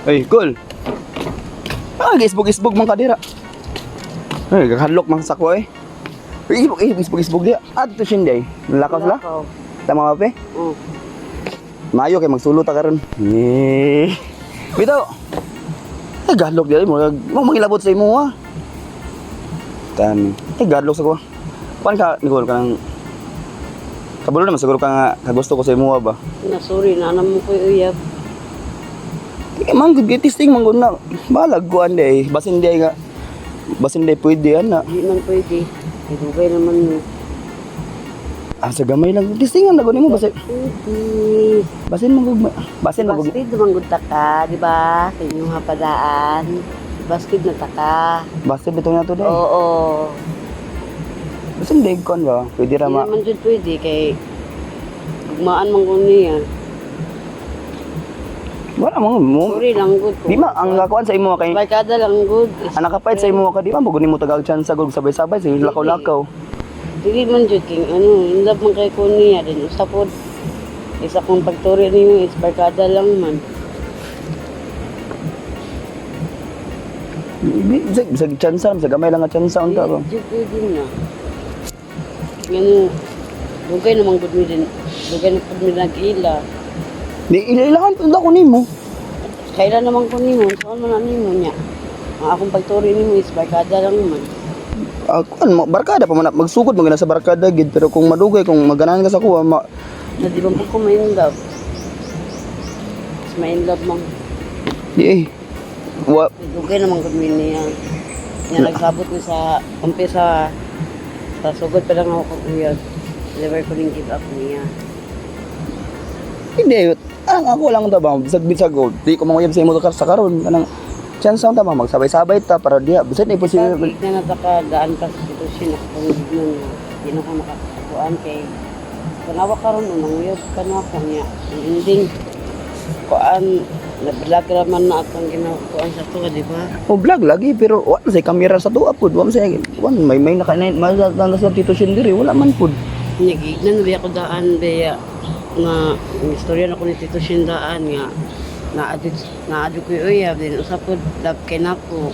Ay, cool. Ah, isbog-isbog man kadira. Ay, gakadlok man sa ko eh. Ay, isbog, isbog, isbog diya. Ah, dito shinday. Lakaw sila? Lakaw. Tama ba, pe? Oh. Maayo kay magsulo ta karon. Eh. Bitaw. Ay, gadlok diya mo. Mo mangilabot sa imo ha. Tan. Ay, gadlok sa ko. Kuan ka, Nicole, kanang kabalo naman siguro ka nga kagusto ko sa imo ba. Na sorry na mo ko uyab. Di man gud testing man gud na. Balag kuan di ay. Basin di ay nga. Basin di ay pwede ana. Di man pwede. Kay dugay naman mo. Ah, sa gamay lang. Testingan na gud nimo basin. Pwede. Basin man gud basin man gud. Bastid naman gud ta ka, di ba? Sa inyong hapadaan. Bastid na ta ka. Basin bitaw na to day. Oo. Basin di kuan ba? Pwede ra Di ma. naman jud pwede kay gugmaan man ko niya. Wala mo mo. Sorry lang gud ko. Di ma ang kakuan sa imo kay Barkada lang gud. ang nakapait sa imo ka di ba mo nimo tagag chance gud sabay-sabay sa lakaw-lakaw. Dili man jud king ano, in love man kay ko niya din usa pod. Isa kong pagturi nimo is barkada lang man. Di sa chance sa gamay lang nga chance unta ba. Di jud pwede na. Ngano, dugay naman gud mi din. Dugay na pud mi nag-ila. Di ilailahan pud ako nimo. Kailan naman ko nimo, saan man na nimo niya. Ang akong pagturi nimo is barkada lang man. Ah, kuan mo barkada pa man na- magsugod man gina sa barkada gid pero kung madugay kung maganahan ka sa kuha ma, Na di ba po ko ma-in love? Mas ma-in love man. di eh. Wa Dugay naman gud mi niya. Nga nagsabot mi sa umpisa sa sugod pa lang ako kog uyab. Never ko ning give up niya. Hindi, ang ako lang ta ba, bisag bisag ko, di ko manguyab sa imo sa karon kanang chance ta ba magsabay-sabay ta para diha bisag di posible. Pag na nataka daan pa sa sitwasyon nakatungod nun na di na ko nakakakuan kay tanawa karon unang uyab ka na ako niya. Ang ending kuan na-vlog ra man na atong ginakuan sa tuwa, di ba? O vlog lagi pero wa man say kamera sa tuwa pud, wa man say wa man may may naka may na sa Tito Shin diri, wala man pud. Nya gignan biya ko daan biya nga ang istorya na ko ni Tito Shin daan nga naadit naadyo ko yung uyab din usa pod love kay nako.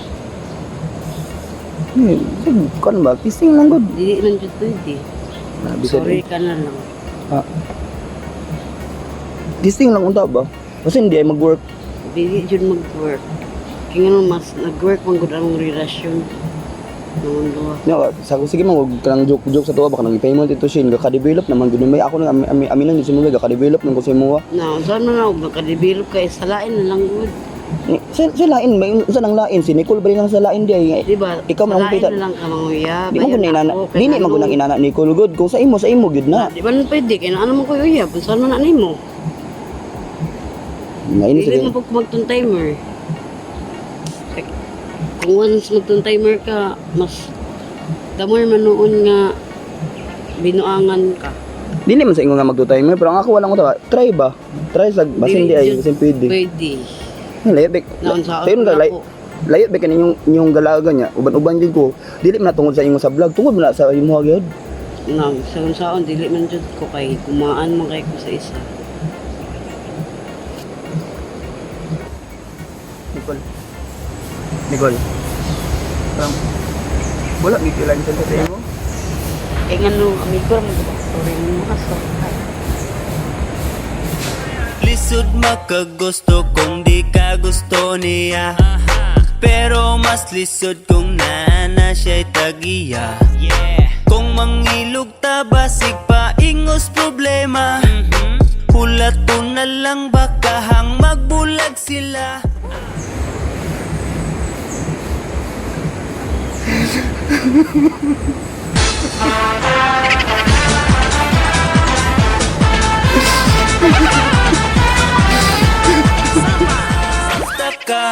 Hmm, bisag kuan ba, kissing lang gud. Dili man jud pwede. Ah, bisag Sorry ka na lang. Ah. Testing lang unta ba? Kasi hindi ay mag-work. Dili jud mag-work. Kaya nga mas nag-work man gud ang relasyon naman duha. No, sa sige man wag ka nang joke joke sa tuwa baka nang ipayment Tito Shin, ka-develop naman gud may ako nang ami, ami, aminan gyud sa ka-develop nang ko sa imo. Na, saan man ako, makadevelop ka, salain na lang gud. Sa lain, may unsa nang lain si Nicole ba rin ang sa lain di ay. Di ba? Ikaw man ang Salain pita. na lang ka manguya. Di mo gud na inana. Dili man gud ang inana Nicole good kung sa imo gyud na. Di ba man pwede? Kaya ano man ko uyab, saan man na nimo? Lain Dili sige. mo pag magtun timer. Kung once magtun timer ka, mas the more man noon nga binuangan ka. Dili man sa ingon nga magto timer pero ang ako walang ko try ba? Try sa basin di ay Dili jud basin pwede. Pwede. Layo bek. Naon sa Sayon ka ako. lay. Layo bek kaninyong inyong galaga niya. Uban-uban jud ko. Dili man na tungod sa ingon sa vlog, tungod man na sa imo gyud. Na, sa saon dili man jud ko kay gumaan man kay ko sa isa. Nicole. Nicole. Wala mi kailangan sa imo. Kaya nga no, amigo ra man gud ako story nimo aso. Lisod makagusto kung di ka gusto niya. Pero mas lisod kung naana siya'y tagiya. Kung mangilog ta basig pa ingos problema. Hulato na lang baka hang magbulag sila. Basta ka.